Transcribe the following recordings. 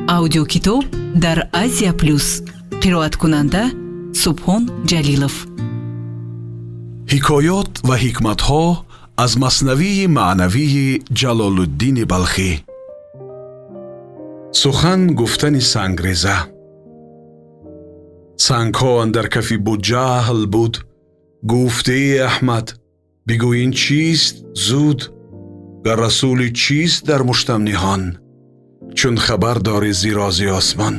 Аудиокитоб дар Азия Плюс. Қироаткунанда Субҳон Ҷалилов. Ҳикоёт ва ҳикматҳо аз Маснавии маънавии Ҷалолуддини Балхӣ. Сухан гуфтани сангреза. Сангҳо андар кафи Буҷаҳл буд. Гуфт: «Эй Аҳмад, бигӯ, ин чист зуд? Гар расули чист дар муштам ниҳон, чун хабар дорӣ зи рози осмон?»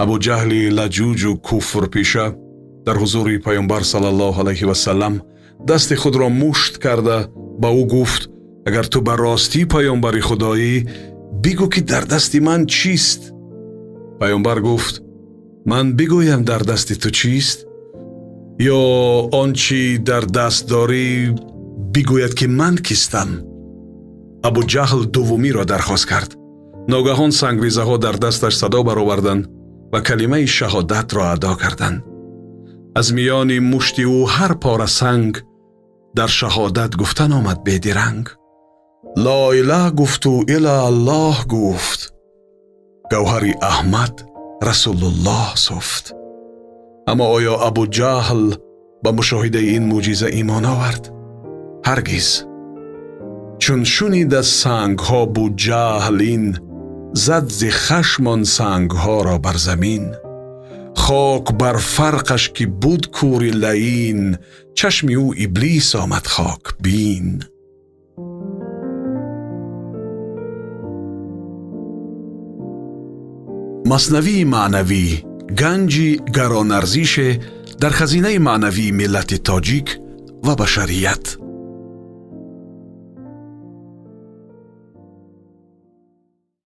Абуҷаҳли лаҷуҷу куфрпеша дар ҳузури Паёмбар саллаллоҳу алайҳи васалам дасти худро мушт карда, ба ӯ гуфт: «Агар ту ба ростӣ паёмбари худоӣ, бигӯ, ки дар дасти ман чист?» Паёмбар гуфт: «Ман бигӯям, дар дасти ту чист, ё он чӣ дар даст дорӣ бигӯяд, ки ман кистам?» Абуҷаҳл дуввумиро дархост кард. Ногаҳон сангрезаҳо дар дасташ садо бароварданд ва калимаи шаҳодатро адо карданд. Аз миёни мушти ӯ ҳар пора санг дар шаҳодат гуфтан омад бедиранг. Ло илаҳ гуфту ила Аллоҳ гуфт, гавҳари Аҳмад Расулуллоҳ суфт. Аммо оё Абуҷаҳл ба мушоҳидаи ин мӯъҷиза имон овард? Ҳаргиз. Чун шунид аз сангҳо Буҷаҳл ин, зад зи хашм он сангҳоро бар замин. Хок бар фарқаш, ки буд кӯри лаин, чашми ӯ иблис омад хокбин. Маснавии маънавӣ ганҷи гаронарзише дар хазинаи маънавии миллати тоҷик ва башарият.